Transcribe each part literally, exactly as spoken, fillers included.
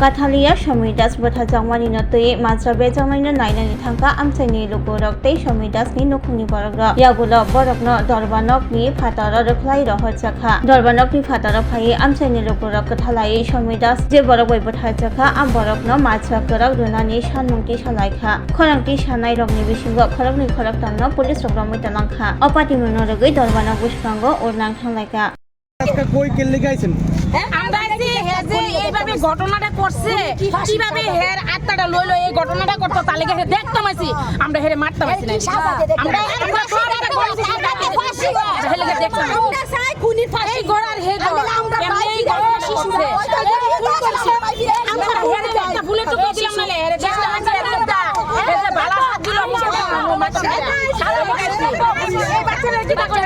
Kathaliya Somi Das bwthajakmani no twi majra bejaknaino nainani thangkha amchaini lukurok tei Somi Das ni nukhungni borokrok. Yagulo borokno dorbanokni phataro rwkhlai rohorjakha. Dorbanokni phataro phaiwi amchaini lukurok kwthalaiwi Somi Das je borok bai bwthajakha, a borokno majra kwrak rwnani sanmung tisalaikha. Khorang tisanairokni bisingo khoroknwi khoroktamno police rok romwi talangkha. O patimungno rwgwi dorbanok bwskango urnang thanglaikha. আজকে কই কে লেগে আইছেন? আমরা যে হে যে এইভাবে ঘটনাটা করছে, কিভাবে হের আত্মাটা লইলো এই ঘটনাটা করতো, তাহলে হে দেখতাম আছি, আমরা হেরে মারতাম আছি না। আমরা, আমরা সব একটা করেছি, হেলে দেখতাম। আমরা চাই খুনির ফাঁসি। এই গোড়ার হে গোড়া। আমরা এমনি এই ঘটনা শিশু করছে। আমরা হেরে একটা ভুলে চুকে দিলাম না, হেরে দেখতাম আছি, হেরে দেখতাম। এই যে বালা হাত দিল, আমি সব মারতাম না। এই বাচ্চারা কি করে?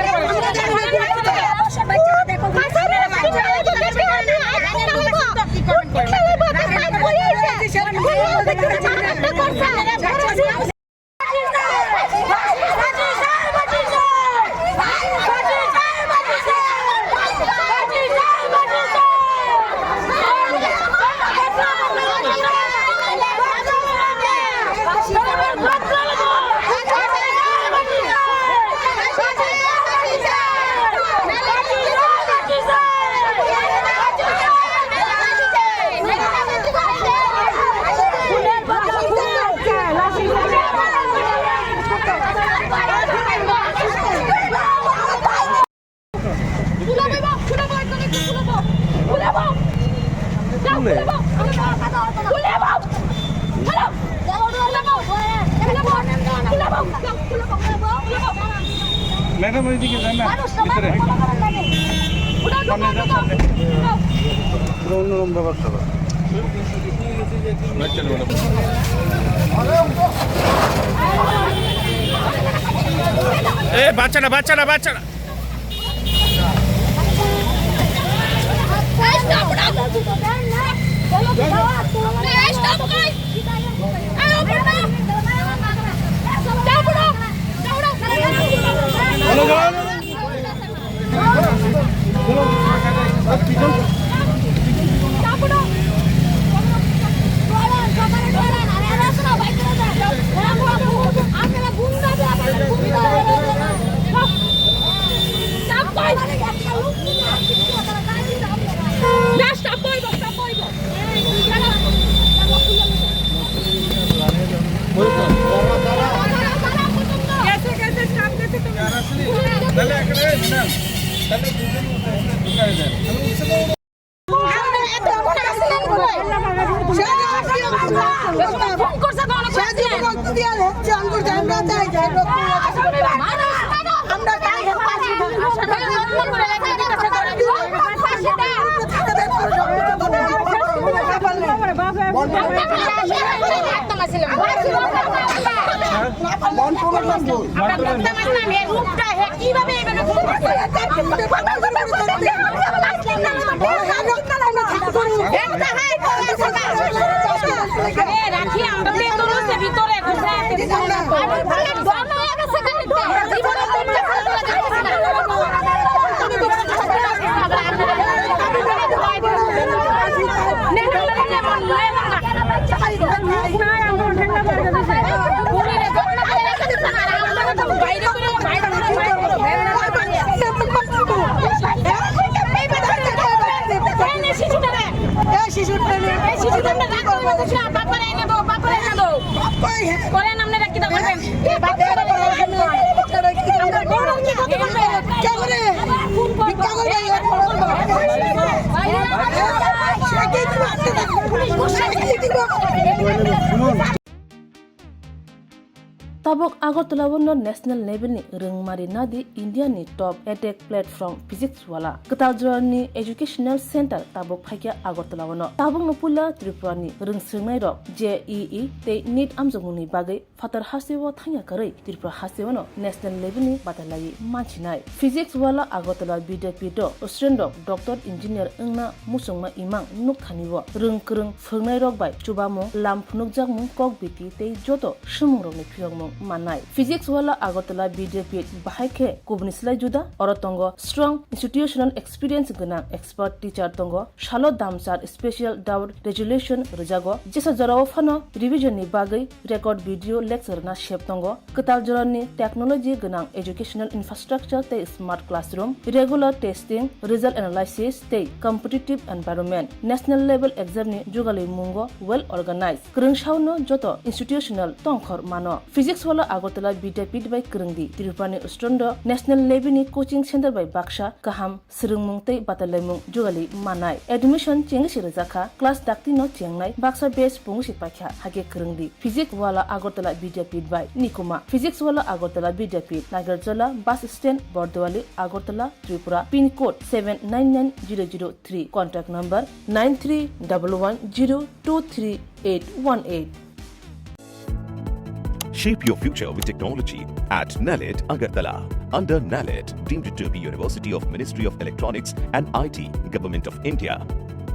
ম্যাডাম, ওইদিকে যান না, ভিতরে। সামনে যান, সামনে। পুরো অন্যরকম ব্যাপার স্যাপার। এ, বাচ্চাটা, বাচ্চাটা, বাচ্চাটা। Tabuk Agartala o no national level ni rwngmari nadi India ni top edtech platform Physics Wala. Kwtal jora ni educational center tabuk phaikha Agartala o no. Tabuk no puila Tripura ni rwng swrwngnai rok J E E tei NEET amjokmung ni bagwi phatar hasteo thangya kwrwi Tripura hasteo no national level ni badalaiwi mansinai. Physics Wala Agartala Vidyapith o student rok doctor engineer wngna muchungma imang nukthani o rwng kwrwng phwrwngnairok bai chubamung, lam phunukjakmung, kok biti tei joto swngmungrokni phiyokmung mannai. Physics Wala Agartala Vidyapith bahai khe kubuni slai juda, oro tongo strong institutional experience gwnang expert teacher tongo, salo damsar special doubt resolution rwjago, jesa jorao phano revision ni bagwi record video lecture na sep tongo, kwtal jorani technology gwnang educational infrastructure tei smart classroom, regular testing, result analysis tei competitive environment, national level exam ni jugalwi mungo well organized. Kwrwngsaono joto institutional tongkhor mano. Physics Wala Agartala Vidyapith bai kwrwngdi. Tripurani student rok national level ni coaching center bai baksa kaham swrwngmung tei batalaimung jugali manai. Admission chengwi se rwjakha. Class dakti no chengnai. Baksa batch pungwi se paikha. Hakhe kwrwngdi. Physics Wala Agartala Vidyapith bai nikuma. Physics Wala Agartala Vidyapith, Nagarjala bus stand, Bordowali, Agartala, Tripura. Pin code seven nine nine zero zero three. Contact number nine three double one zero two three eight one eight. Shape your future with technology at NALET Agartala. Under NALET, deemed to be University of Ministry of Electronics and I T, Government of India.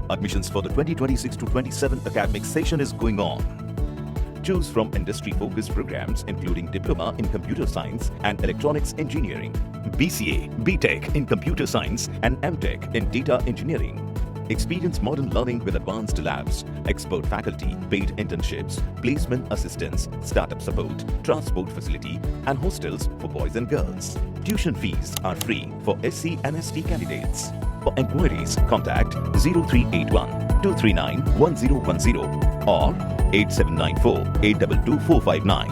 Admissions for the twenty twenty-six to twenty-seven academic session is going on. Choose from industry-focused programs including Diploma in Computer Science and Electronics Engineering, B C A, B Tech in Computer Science and M Tech in Data Engineering. Experience modern learning with advanced labs, expert faculty, paid internships, placement assistance, startup support, transport facility, and hostels for boys and girls. Tuition fees are free for S C and S T candidates. For inquiries, contact zero three eight one two three nine one zero one zero or eight seven nine four eight double two four five nine.